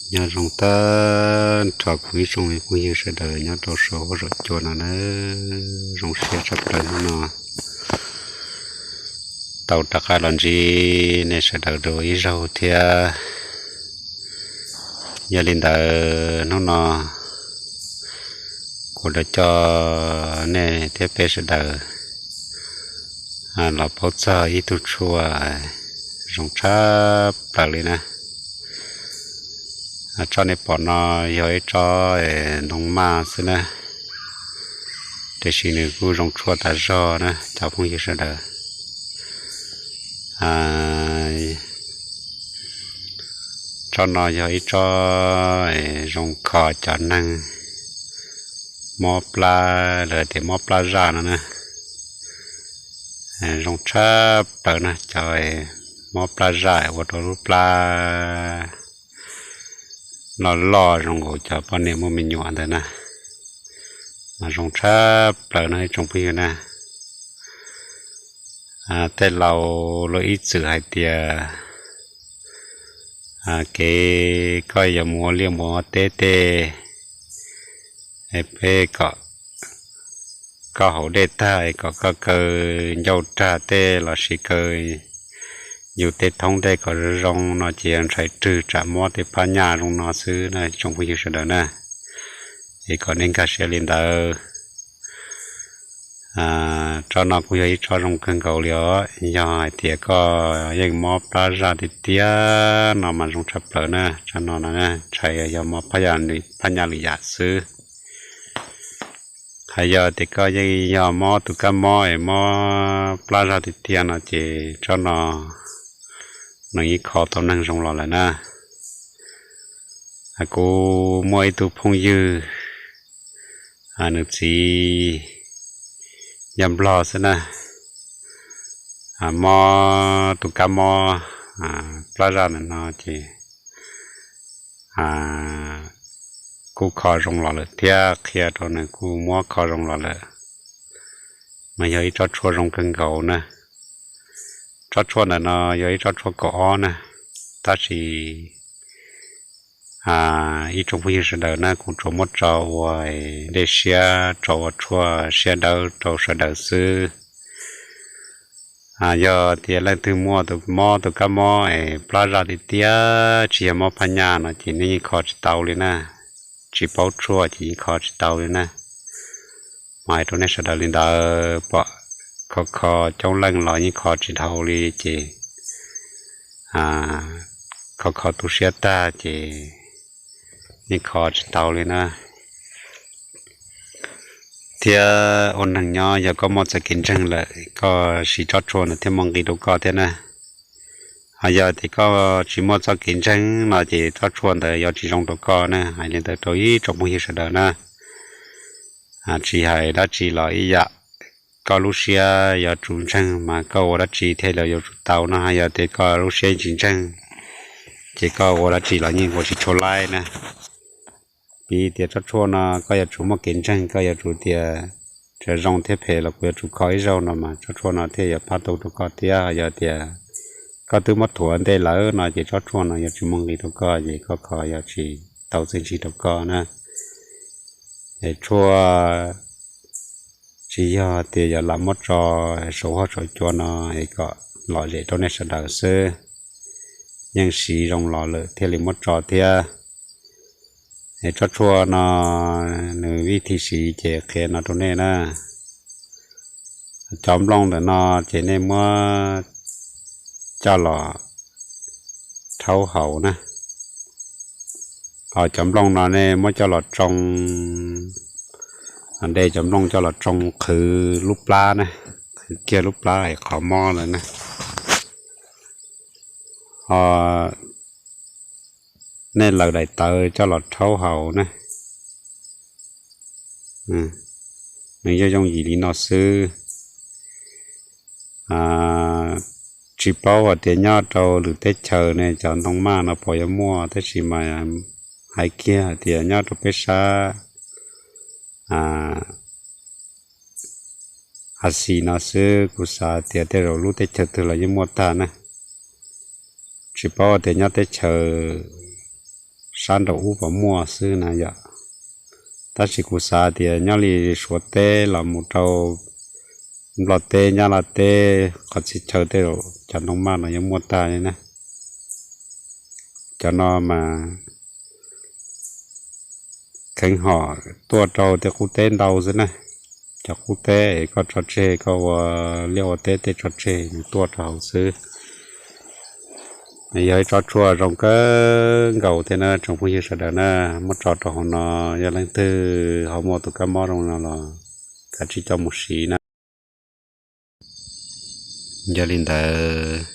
Nyob zoo tag nrho kuv ib tsoom phooj ywg sawv daws nyob rau saum huab saum cua no na, zoo siab tshaj plaws hnub no tau rov qab los ntsib nej sawv daws dua ib zaug thiab. Yog li ntawd hnub no kuv los coj nej thiab peb sawv daws los paub txog ib tug tshuaj zoo tshaj plaws li na. Tsob nej pom no yog ib tsob ntoo maj xwb na, tiam sis nws kuj zoo tshuaj tas zog na cov phooj ywg sawv daws. Tsob no yog ib tsob zoo kho cov neeg mob plab los tias mob plab zaj no na. Zoo tshaj plaws na, cov mob plab zaj ua rau lub plab loj loj zoo nkaus cov poj niam muaj me nyuam ntawd na, mas zoo tshaj plaws no ib tsoom phooj ywg na. Tej laus luag ib txwm hais tias kev koj yuav mus ua liaj mus ua teb tej, peb kom koj haus dej tag kom koj kaw ncauj rag tej lossis kaw yus tej thoob tej kom zoo zoo no ces yog ntshai rwg tsam mob tej phab nyaj zoo no xwb na tsoom phooj ywg sawv daws na. Es kom nej nkag siab li ntawd. Tsob no kuj yog ib tsob zoo kawg nkaus li os, yog hais tias koj yeej mob plab zaj tiag tiag no mas zoo tshaj plaws na. Tsob no no ntshai yog mob phab nyaj lwm yam xwb. Hais yog tias koj yeej yog mob tus kab mob es mob plab zaj tiag tiag no ces tsob no nws yeej kho tau neeg zoo los lawm na. Kuv muaj ib tug phooj ywg, nws txiv yog nplog xwb na, mob tus kab mob plab zaj ntawm no ces kuj kho zoo los lawm thiab, qhia rau nws kuj muab kho zoo los lawm. Mas yog ib tsob tshuaj zoo kawg nkaus na. Tsob tshuaj ntawm no yog ib tsob tshuaj kaum ob na, tab sis ib tsoom phooj ywg sawv daws na kuv tsuas muab tso ua dej siab, tso ua tshuaj siab dawb rau sawv daws xwb. Yog tias leej twg muaj tus mob tus kab mob es plab zaj tiag tiag tsis yog mob phab nyaj no ces nej yeej kho tsis tau li na. Tsis paub tshuaj ces yeej kho tsis tau li na. Mas hais rau nej sawv daws li ntawd, pom kho kho coob leej los yeej kho tsis dhau li ces kho kho tu siab tag ces yeej kho tsis tau li na. Thiab ua neeg nyob yog koj muaj txoj kev ntseeg lawm koj siv tsob tshuaj no thiaj muaj nqis rau koj thiab na. Ho yog tias koj tsis muaj txoj kev ntseeg no ces tsob tshuaj ntawd yuav tsis zoo rau koj na. Hais li ntawd rau ib tsoom phooj ywg sawv daws na. Tsis hais dab tsi los ib yam, koj lub siab yuav tsum ntseeg mas koj ua dab tsi thiaj li yuav tsum tau no. Ho yog tias koj lub siab tsis ntseeg ces koj ua dab tsi los yeej ua tsis tshua laib na. Piv tias tsob tshuaj no koj yuav tsum muaj kev ntseeg, koj yuav tsum tias txawm zoo thiab phem los kuv yuav tsum kho ib zaug no mas tsob tshuaj no thiaj yuav pab tau rau koj thiab. Yog tias koj twb muab thuav ntej lawm no ces tsob tshuaj no yuav tsis muaj nqis rau koj ces koj kho yuav tsis tau txiaj ntsig rau koj na. Es tshuaj tsis yog tias yog lam muab tso saum huab saum cua no es kom lom zem rau nej sawv daws xwb, yeej siv zoo los lawm thiaj li muab tso thiab. Es tsob tshuaj no nws vij thij siv ces qhia no rau nej na. Cov nplooj ntawm no ces nej muab coj los rhaub haus na. Ho cov nplooj no nej muab coj los tsoo, de cov nplooj coj los tsoo qhwv lub plab na, qhwv kiag lub plab es qhov mob lawm na. Ho nej laws daim tawv coj los rhaub haus na. Nws yooj yooj yim li no xwb. Tsis paub hais tias nyob rau lwm teb chaws ne cov ntoo maj no puas yuav muaj, tab sis mas hais kiag hais tias nyob rau peb sab Axiv no xwb kuv xav tias tej zaum lub teb chaws twg los yeej muaj tag na. Tsis paub tias nyob teb chaws sab nraum ub puas muaj xwb na yom. Tab sis kuv xav tias nyob li Suav teb los mus rau Nplog teb, Nyab Laj teb, qhov txhia chaw tej cov ntoo maj no yuav muaj tag li na. Cov no mas kheev hom tuaj rau tej qub teb ntau xwb na. Cov qub teb es koj tso tseg, koj ua liaj ua teb tej tso tseg nws tuaj rau hauv xwb. Yog ib tsob tshuaj zoo kawg nkaus thiab na tsoom phooj ywg sawv daws na. Muab tso rau hauv no, yog leej twg ho muaj tus kab mob zoo no los kav tsij coj mus siv na. Yog li ntawd,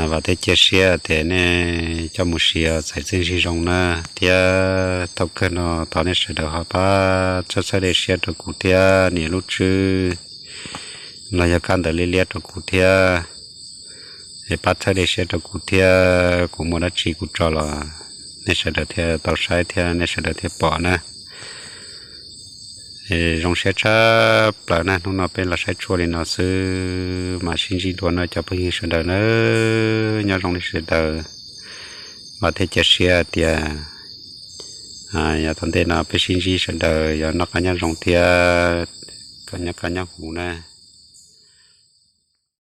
vam thiab cia siab tias nej coj mus siv txais txiaj ntsig zoo na, thiab thaum kawg no thov nej sawv daws ho pab txhawb txhawb dej siab rau kuv thiab nias lub tswb los yog kab ntawv liab liab rau kuv thiab, es pab txhawb dej siab rau kuv thiab, kuv muaj dab tsi kuv tso los nej sawv daws thiaj tau saib thiab nej sawv daws thiaj pom na. Zoo siab tshaj plaws na, hnub no peb los saib tshuaj li no xwb mas sib ntsib dua na cov phooj ywg sawv daws na, nyob zoo nej sawv daws. Vam thiab cia siab tias yav tom ntej no peb sib ntsib sawv daws yuav noj qab nyob zoo thiab kom nyob qab nyob huv na.